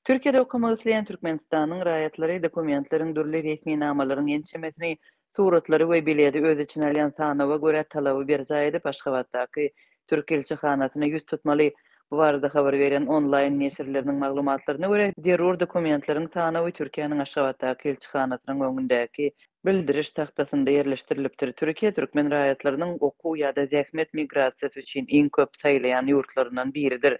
Türkiýede okamak isleýän Türkmenistanyň raýatlary dokumentleriň dürli resminamalaryň ençemesini, suratlary we biledi öz içine alýan sanawa görä talaby berjaý edip, Aşgabatdaky türk ilçihanasyna ýüz tutmaly. Bu barada habar berýän onlaýn neşirleriniň maglumatlaryna görä, zerur dokumentleriň sanawy Türkiýäniň Aşgabatdaky ilçihanasynyň öňündäki bildiriş tagtasynda ýerleşdirilipdir. Türkiýe türkmen raýatlarynyň okuw ýa-da zähmet migrasiýasy üçin iň köp saýlaýan ýurtlaryndan biridir.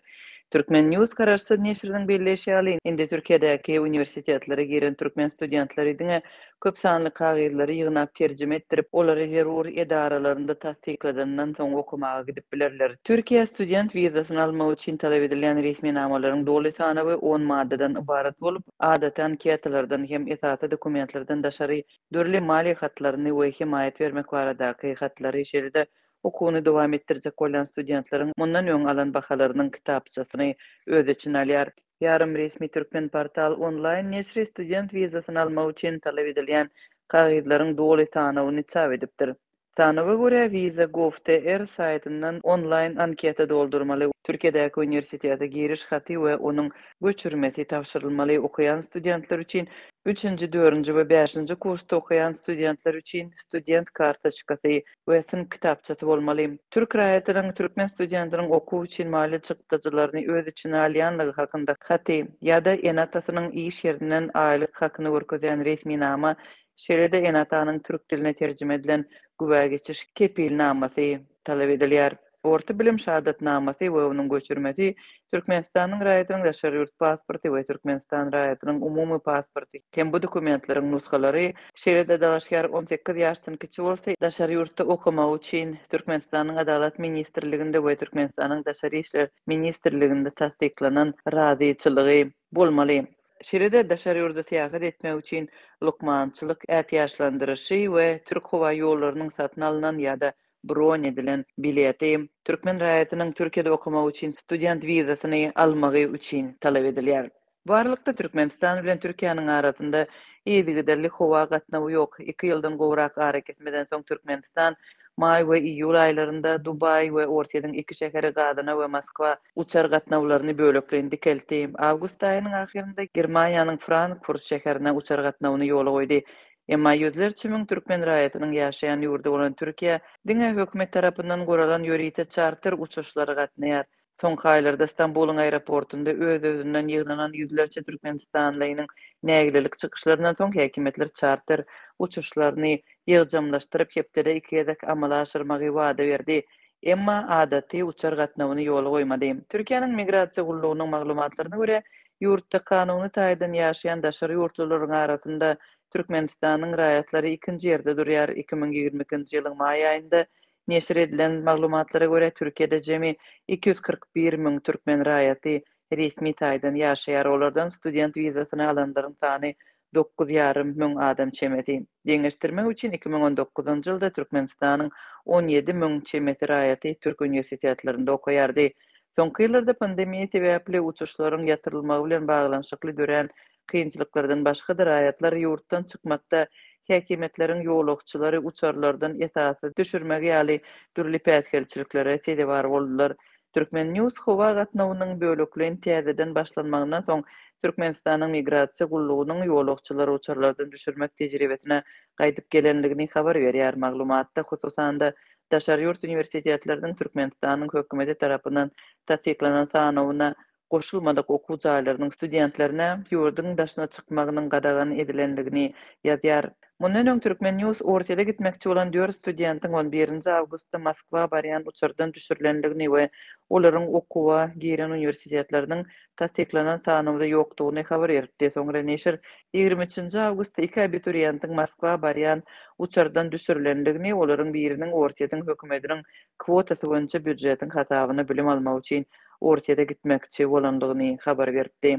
Turkmen. News garaşsyz neşiriniň belleýşi ýaly, indi Türkiýedäki uniwersitetlere giren türkmen studentleri diňe köp sanly kagyzlary ýygnap terjime etdirip, olary zerur edaralarynda tassykladandan soň okamaga gidip bilerler. Türkiýä student wizasyny almak üçin talap edilýän resminamalaryň doly sanawy on maddadan ybarat bolup, Adaty anketalardan hem esasy dokumentlerden daşary dürli maliýe hatlaryny we hemaýat bermek baradaky hatlary, şeýle-de okuwyny dowam etdirjek bolýan studentleriň mundan öň alan bahalarynyň kitapçasyny öz içine alýar. Ýarym resmi Türkmenportal onlaýn neşiri student wizasyny almak üçin talap edilýän kagyzlaryň doly sanawyny çap edipdir. Sanawa görä, Visa. Gov. TR saýtyndan onlaýn anketa doldurmaly, Türkiýedäki uniwersitete giriş haty we onuň göçürmesi tabşyrylmaly, okaýan studentler üçin üçünji, dördünji we bäşinji kursda okaýan studentler üçin student kartoçkasy we synp kitapçasy bolmaly. Türk raýatynyň türkmen studentiniň okuw üçin maliýe çykdajylaryny öz içine alýanlygy hakynda haty ýa-da ene-atasynyň iş ýerinden aýlyk hakyny görkezýän resminama Şeýle-de ene-atanyň türk diline terjime edilen güwä geçiş kepilnamasy talap edilýär. Orta bilim şahadatnamasy we onuň göçürmesi, Türkmenistanyň raýatynyň daşary ýurt pasporty we Türkmenistan raýatynyň umumy pasporty hem bu dokumentleriň nusgalary, şeýle-de dalaşgär 18 ýaşdan kiçi bolsa, daşary ýurtda okamagy üçin Türkmenistanyň Adalat ministrliginde we Türkmenistanyň Daşary işler ministrliginde tassyklanan razyçylygy bolmaly. Şeýle-de daşary ýurda syýahat etmek üçin lukmançylyk ätiýaçlandyryşy we Türk howa ýollarynyň satyn alnan ýa-da bron edilen bileti türkmen raýatynyň Türkiýede okamak üçin student wizasyny almagy üçin talap edilýär. Bu aralykda Türkmenistan bilen Türkiýäniň arasynda yzygiderli howa gatnawy ýok. Iki ýyldan gowrak arakesmeden soň Türkmenistan maý we iýul aýlarynda Dubaý we Orsýetiň iki şäheri Gazana we Moskwa uçar gatnawlaryny bölekleýin dikeltdi. Awgust aýynyň ahyrynda Germaniýanyň Frankfurt şäherine uçar gatnawyny ýola goýdy. Emma ýüzlerçe müň türkmen raýatynyň ýaşaýan ýurdy bolan Türkiýä diňe hökümet tarapyndan guralan ýörite çarter uçuşlary gatnaýar. Soňky aýlarda Stambulyň aeroportunda öz-özünden ýygnanan ýüzlerçe türkmenistanlynyň nägilelik çykyşlaryndan soň häkimiýetler çarter uçuşlaryny ýygjamlaşdyryp, hepdede iki gezek amala aşyrmagy wada berdi. Emma adaty uçar gatnawyny ýola goýmady. Türkiýäniň Migrasiýa gullugynyň maglumatlaryna görä, ýurtda kanuny taýdan ýaşaýan daşary ýurtlularyň arasynda Türkmenistanyň raýatlary ikinji ýerde durýar. 2022-nji ýylyň maý aýynda neşir edilen maglumatlara görä, Türkiýede jemi 241 müň türkmen raýaty resmi taýdan ýaşaýar, olardan student wizasyny alanlaryň sany 9,5 müň adam çemesi. Deňeşdirmek üçin, 2019-njy ýylda Türkmenistanyň 17 müň çemesi raýaty türk uniwersitetlerinde okaýardy. Soňky ýyllarda pandemiýa sebäpli uçuşlaryň ýatyrylmagy bilen baglanyşykly dörän kynçylyklardan başga-da raýatlar ýurtdan çykmakda häkimiýetleriň ýolagçylary uçarlardan esassyz düşürmegi ýaly dürli päsgelçiliklere sezewar boldular. Turkmen. News howa gatnawynyň bölekleýin täzeden başlanmagyndan soň Türkmenistanyň Migrasiýa gullugynyň ýolagçylary uçarlardan düşürmek tejribesine gaýdyp gelendigini habar berýär. Maglumatda, hususan-da, daşary ýurt uniwersitetleriniň Türkmenistanyň hökümeti tarapyndan tassyklanan sanawyna goşulmadyk okuw jaýlarynyň studentlerine ýurduň daşyna çykmagynyň gadagan edilendigini ýazýar. Mundan öň Turkmen. News Orsýete gitmekçi bolan dört studentiň on birinji awgustda Moskwa barýan uçardan düşürilendigini we olaryň okuwa giren uniwersitetleriniň tassyklanan sanawda ýokdugyny habar beripdi. Soňra neşir ýigrimi üçünji awgustda iki abituriýentiň Moskwa barýan uçardan düşürilendigini, olaryň biriniň Orsýetiň hökümetiniň kwotasy boýunça býujetiň hasabyna bilim almak üçin Orsýete gitmekçi bolandygyny habar beripdi.